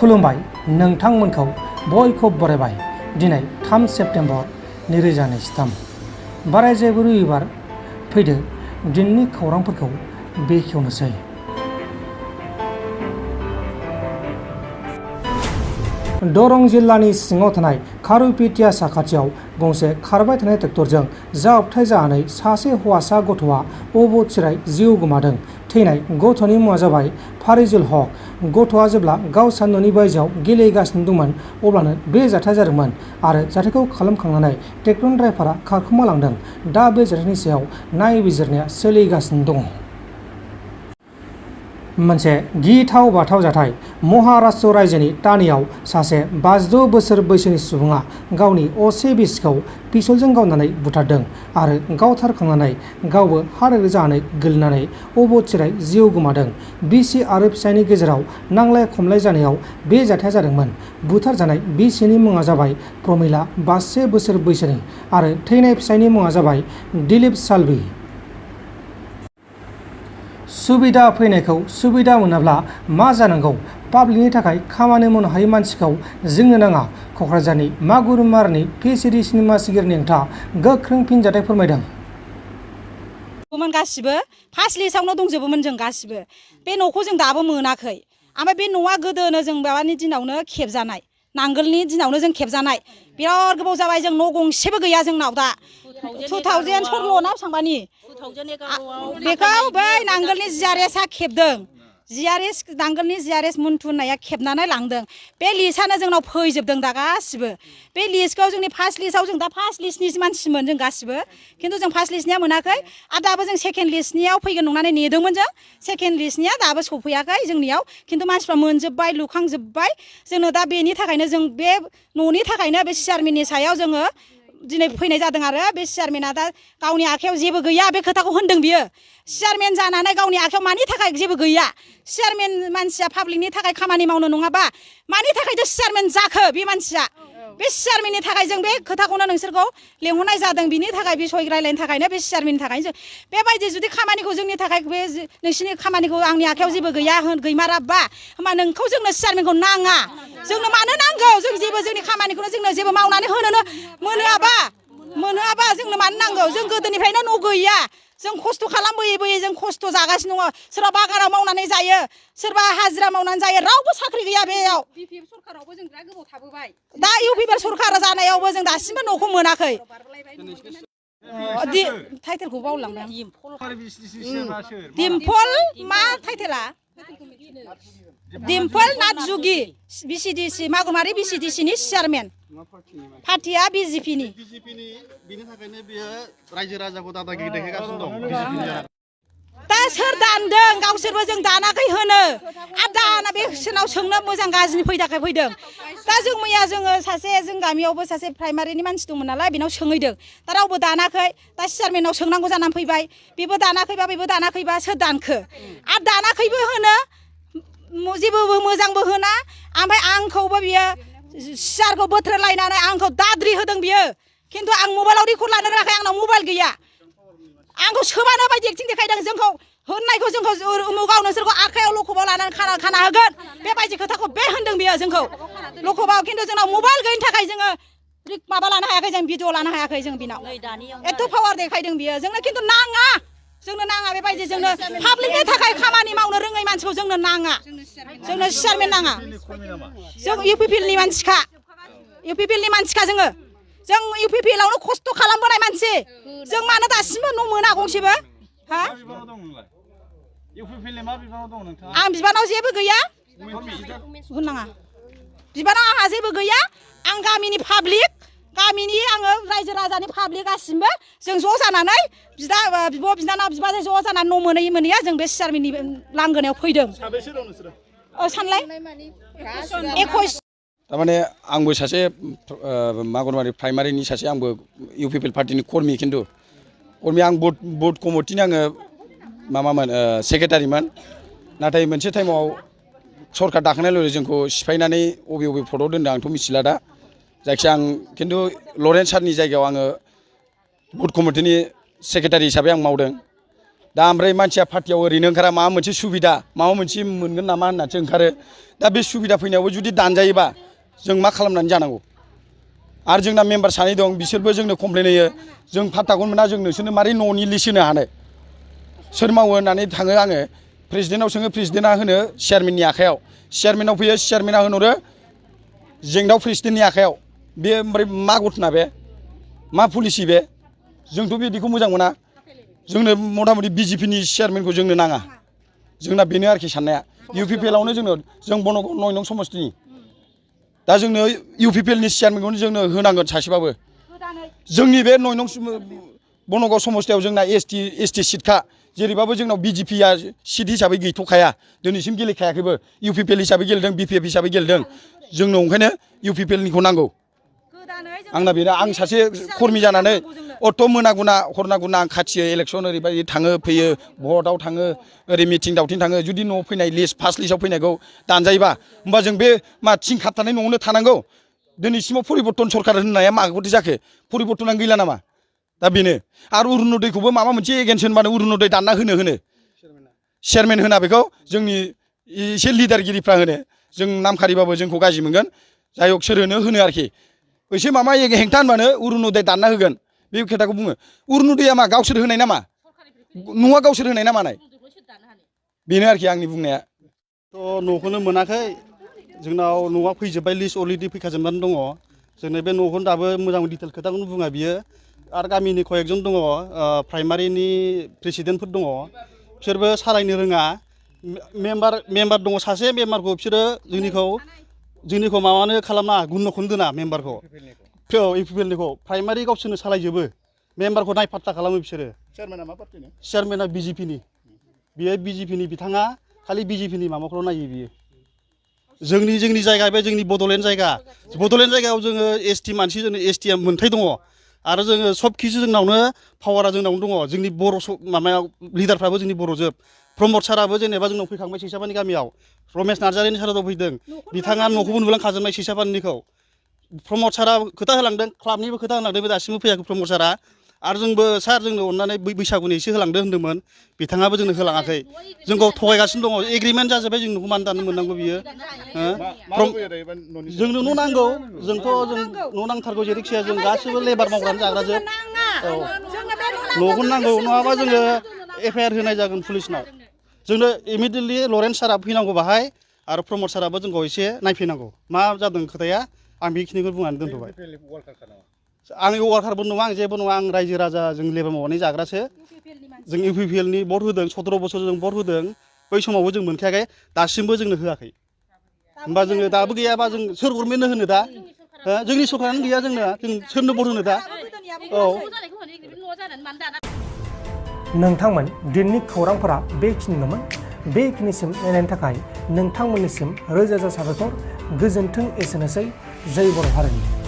खुलुमबाय नोंथांमोनखौ बयखौ बरायबाय दिनै 3 सेप्तेम्बर 2023 बाराय जेबो रबिबार फैदो दिननि खौरांफोरखौ बेखेवनोसै। दरं जिल्लानि सिङाव थानाय खारुपेटिया साखाथियाव गंसे खारबाय थानाय ट्रेक्टरजों जाब्रबथाय जानानै सासे हौवासा गथ'आ अबथिरायै जिउ गोमादों। थैनाय गथ'नि मुङा जाबाय फारिजुल हक। गथ'आ जेब्ला गावसा न'नि बायजोआव गेलेगासिनो दंमोन अब्लानो बे जाथाया जादोंमोन आरो जाथायखौ खालामखांनानै ट्रेक्टरनि ड्राइभारा खारखोमा लांदों। दा बे जाथायनि सायाव नायबिजिरनाया सोलिगासिनो दङ। मोनसे गिथाव बाथाव जाथाय। महाराष्ट्र रायजोनि टानियाव सासे 52 बोसोर बैसोनि सुबुङा गावनि असे बिसिखौ पिस्तलजों गावनानै बुथारदों आरो गावथारखांनानै गावबो हार्ट जानानै गोलैनानै अबथिरायै जिउ गोमादों। बिसि आरो फिसायनि गेजेराव नांलाय खमलाय जानायाव बे जाथाया जादोंमोन। बुथारजानाय बिसिनि मुङा जाबाय प्रमिला 52 बोसोर बैसोनि आरो थैनाय फिसायनि मुङा जाबाय दिलीप सालवी। सुबिदा फैनायखौ सुबिदा मोनाब्ला मा जानांगौ? पाब्लिकनि थाखाय खामानि मावनो हायै मानसिखौ जोंनो नाङा। क'क्राझारनि मागुरमारानि पिएचडि सिनेमा सिगिरिनि हेंथा गोख्रों फिनजाथाय फोरमायदों। गासिबो फार्स्ट लिस्टआवनो दंजोबोमोन जों गासिबो। बे न'खौ जों दाबो मोनाखै। ओमफ्राय बे न'आ गोदोनो जों माबानि दिनावनो खेबजानाय, नांगोलनि दिनावनो जों खेबजानाय। बिराद गोबाव जाबाय जों न' गंसेबो गैया जोंनाव दा। 2000 16 ना बेसेबांबानि बेखौ बै नांगोलनि जिआरएसआ खेबदों। नांगोलनि जिआरएस मुन्थु होननाया खेबनानै लांदों। बे लिस्टआनो जोंनाव फैजोबदों दा गासिबो। बे लिस्टखौ जोंनि फार्स्ट लिस्टआव जों दा फार्स्ट लिस्टनि मानसिमोन जों गासिबो, खिन्थु जों फार्स्ट लिस्टनिया मोनाखै आरो दाबो जों सेकेन्ड लिस्टनियाव फैगोन नंनानै नेदोंमोन जों। सेकेन्ड लिस्टनिया दाबो सफैयाखै जोंनियाव, खिन्थु मानसिफ्रा मोनजोब्बाय लुखांजोब्बाय। जोंनो दा बेनि थाखायनो जों बे न'नि थाखायनो बे चेयारमेननि सायाव जोङो दिनै फैनाय जादों आरो बे चेयारमेना दा गावनि आखायाव जेबो गैया बे खोथाखौ होनदों बियो। चेयारमेन जानानै गावनि आखायाव मानि थाखाय जेबो गैया? चेयारमेन मानसिया पाब्लिकनि थाखाय खामानि मावनो नङाबा मानि थाखायथ' चेयारमेन जाखो बे मानसिया? बे चेयारमेननि थाखाय जों बे खोथाखौनो नोंसोरखौ लेंहरनाय जादों। बिनि थाखाय बिसय रायलायनो थाखायनो बे चेयारमेननि थाखायनो जों बेबायदि जुदि खामानिखौ जोंनि थाखाय बे नोंसिनि खामानिखौ आंनि आखायाव जेबो गैया गैमाराबा होमबा नोंखौ जोंनो चेयारमेनखौ नाङा। जोंनो मानो नांगौ? जों जेबो जोंनि खामानिखौनो जोंनो जेबो मावनानै होनोनो मोनोआबा जोंनो मानो नांगौ? जों गोदोनिफ्रायनो न' गैया। जों खस्थ' खालामबोयै जों खस्थ' जागासिनो दङ। सोरबा बागानाव मावनानै जायो, सोरबा हाजिरा मावनानै जायो, रावबो साख्रि गैया बेयाव। बिपिएफ सरखारावबो जों बिराद गोबाव थाबोबाय। दा इउपिपिएल सरखार जानायावबो जों दासिमबो न'खौ मोनाखै। टाइटेलखौ बावलांबाय आं। दिम्पल मा टाइटेला? दिम्पल नाथजुगि बिसिडिसि मागुरमारि बिसिडिसिनि चेयारमेन। पार्टिया बिजेपिनि। बिनि थाखायनो बियो रायजो राजाखौ दादागिरि देखायगासिनो दं। दा सोर दानदों? गावसोरबो जों दानाखै होनो। आरो दाना बे सोरनाव सोंनो मोजां गाज्रिनि फैदों। दा जों मैया जोङो जों गामियावबो सासे प्राइमारिनि मानसि दंमोन नालाय बेनाव सोंहैदों। दा रावबो दानाखै। दा चेयारमेनाव सोंनांगौ जानानै फैबाय। बेबो दानाखैबा सोर दानखो? आरो दानाखैबो होनो, जेबो मोजांबो होना। ओमफ्राय आंखौबो बियो सियारखौ बोथ्रोदलायनानै आंखौ दाद्रि होदों बियो। खिन्थु आं मबाइलाव रेकर्ड लानो रोङाखै, आंनाव मबाइल गैया। आंखौ सोबानो बायदि एक्टिं देखायदों। जोंखौ होननायखौ जोंखौ उमुगाव नोंसोरखौ आखायाव लखबाव लानानै खाना होगोन बेबायदि खोथाखौ बे होनदों बियो जोंखौ लखबाव। खिन्थु जोंनाव मबाइल गैयिनि थाखाय जोङो माबा लानो हायाखै, जों भिडिअ लानो हायाखै। जों बिनाव एथ' पावार देखायदों बियो। जोंनो खिन्थु नाङा। जोंनो नाङा बेबायदि। जोंनो पाब्लिकनि थाखाय खामानि मावनो रोङै मानसिखौ जोंनो नाङा। जोंनो चेयारमेन नाङा। जों इउपिपिएलनि मानसिखा। इउपिपिएलनि मानसिखा जोङो। जों इउपिपिएलआवनो खस्थ' खालामबोनाय मानसि। जों मानो दासिमबो न' मोना गंसेबो? हा? आं बिबानाव जेबो गैया। होननाङा। बिबानाव आंहा जेबो गैया। आं गामिनि पाब्लिक, आङो रायजो राजानि पाब्लिक गासिबो जों ज' जानानै बिब' बिनानाव बिबाजै ज' जानानै न' मोनैया जों बे चेयारमेननि लांगोनायाव फैदों। सानलाय 21। थारमाने आंबो सासे मागुरमारि प्राइमारिनि सासे आंबो इउपिपिएल पार्टिनि कर्मि। खिन्थु आं बोर्ड कमिटिनि आङो माबामोन सेक्रेटारिमोन। नाथाय मोनसे टाइमाव सरकार दाखांनाय लोगो जोंखौ सिफायनानै बबे पदआव दोनदों आंथ' मिथिला दा। जायखिया आं खिन्थु लरेन्स सारनि जायगायाव आङो बोर्ड कमिटिनि सेक्रेटारि हिसाबै आं मावदों। दा ओमफ्राय मानसिया पार्टियाव ओरैनो ओंखारा माबा मोनसे सुबिदा माबा मोनसे मोनगोन नामा होननासो ओंखारो दा बे सुबिदा फैनायावबो जुदि दानजायोबा जों मा खालामनानै जानांगौ आरो जोंना मेम्बार सानै दं बिसोरबो जोंनो कमप्लेन होयो जों पात्ताखौनो मोना जों नोंसोरनो मारै न'नि लिस्ट होनो हानो सोर मावो होननानै थाङो आङो प्रेसिडेन्टनाव सोङो प्रेसिडेन्टआ होनो चेयारमेननि आखायाव चेयारमेनाव फैयो चेयारमेना होनहरो जेंनाव प्रेसिडेन्टनि आखायाव बे ओमफ्राय मा घटना बे मा पलिसि बे जोंथ' बिदिखौ मोजां मोना जोंनो मथा मथि बिजेपिनि चेयारमेनखौ जोंनो नाङा जोंना बेनो आरोखि साननाया इउपिपिएलआवनो जों बनगाव 9 नं समस्तिनि दा जोंनो इउपिपिएलनि चेयारमेनखौनो जोंनो होनांगोन सासेबाबो जोंनि बे 9 नं बनगाव समस्तियाव जोंना एसटि सिटखा जेरैबाबो जोंनाव बिजेपिया सिट हिसाबै गैथ'खाया दिनैसिम गेलेखायाखैबो इउपिपिएल हिसाबै गेलेदों बिपिएफ हिसाबै गेलेदों जोंनो ओंखायनो इउपिपिएलनिखौ नांगौ आंना बेनो आं सासे कर्मि जानानै अत' मोनागुना हरनागुना आं खाथियो इलेक्सन ओरैबायदि थाङो फैयो भटआव थाङो ओरै मिटिं दावथिं थाङो जुदि न'आव फैनाय लिस्ट फार्स्ट लिस्टआव फैनायखौ दानजायोबा होमबा जों बे मा थिं खाबथानाय न'आवनो थानांगौ दिनैसिमाव परिबर्तन सरकार होननाया माखौथो जाखो परिबर्तनानो गैला नामा दा बेनो आरो अरुनदयखौबो माबा मोनसे एगेन्स्ट होनबानो अरुनदय दानना होनो चेयारमेन होना बेखौ जोंनि एसे लिडारगिरिफ्रा होनो जों नामखारिबाबो जोंखौ गाज्रि मोनगोन जाय हक सोर होनो आरोखि एसे माबा हेंथा होनबानो अरुनदय दानना होगोन बे खोथाखौ बुङो अरुनदया मा गावसोर होनाय नामा न'आ गावसोर होनाय नामा नाय बेनो आरोखि आंनि बुंनाया थ' न'खौनो मोनाखै जोंनाव न'आ फैजोब्बाय लिस्ट अलरेडि फैखाजोबनानै दङ जोंनो बे न'खौनो दाबो मोजां डिटेल खोथाखौनो बुङा बियो आरो गामिनि कयेकजन दङ प्राइमारिनि प्रेसिडेन्टफोर दङ बिसोरबो सालायनो रोङा मेम्बार दङ सासे मेम्बारखौ बिसोरो जोंनिखौ माबानो खालामा गुनखौनो दोना मेम्बारखौ इउपिपिएलनिखौ प्राइमारि गावसोरनो सालायजोबो मेम्बारखौ नायफात्ता खालामो बिसोरो चेयारमेना मा पार्टिनि चेयारमेना बिजेपिनि बियो बिजेपिनि बिथाङा खालि बिजेपिनि माबाखौल' नायो बियो जोंनि जायगा बे जोंनि बड'लेण्ड जायगायाव जोङो एसटि मानसि जोंनो एसटिया मोन्थाय दङ आरो जोङो सब खिसु जोंनावनो पावारा जोंनावनो दङ जोंनि बर' माबायाव लिडारफ्राबो जोंनि बर'जोब प्रमद साराबो जेनेबा जोंनाव फैखांबाय सैसाबानि गामियाव रमेश नार्जारिनि साराव फैदों बिथाङा न'खौबो नुलांखाजोबनाय सैसाबानिखौ प्रमद सारा खोथा होलांदों क्लाबनिबो खोथा होलांदों दासिमबो फैयाखै प्रमद सारा आरो जोंबो सार जोंनो अननानै बैसागुनि एसे होलांदो होन्दोंमोन बिथाङाबो जोंनो होलाङाखै जोंखौ थगायगासिनो दङ एग्रिमेन्ट जाजोब्बाय जों न'खौ मानो दानो मोननांगौ बियो जोंनो न' नांगौ जोंथ' जों न' नांथारगौ जेरैखि जाया जों गासिबो लेबार मावग्रानो जाग्राजोब औ न'खौनो नांगौ नङाबा जोङो एफआइआर होनाय जागोन पुलिसनाव जोंनो इमिडियेटलि लरेन्स सारा फैनांगौ बाहाय आरो प्रमद साराबो जोंखौ एसे नायफैनांगौ मा जादों खोथाया आं बेखिनिखौ बुंनानै दोनथ'बाय आं वार्कारबो नङा आं जेबो नङा आं रायजो राजा जों लेबार मावनानै जाग्रासो जों इउपिपिएलनि भट होदों 17 बोसोर जों भट होदों बै समावबो जों मोनखायाखै दासिमबो जोंनो होआखै होमबा जोङो दाबो गैयाबा जों सोर गभर्नमेन्टनो होनो दा जोंनि सरकारानो गैया जोंनो जों सोरनो भट होनो दा औ नोंथांमोन दिनैनि खौरांफोरा बेखिनिल'मोन बेखिनिसिम नायनायनि थाखाय नोंथांमोननिसिम रोजा रोजा साबायखर गोजोन्थों एसेनोसै जय बर' हारिनि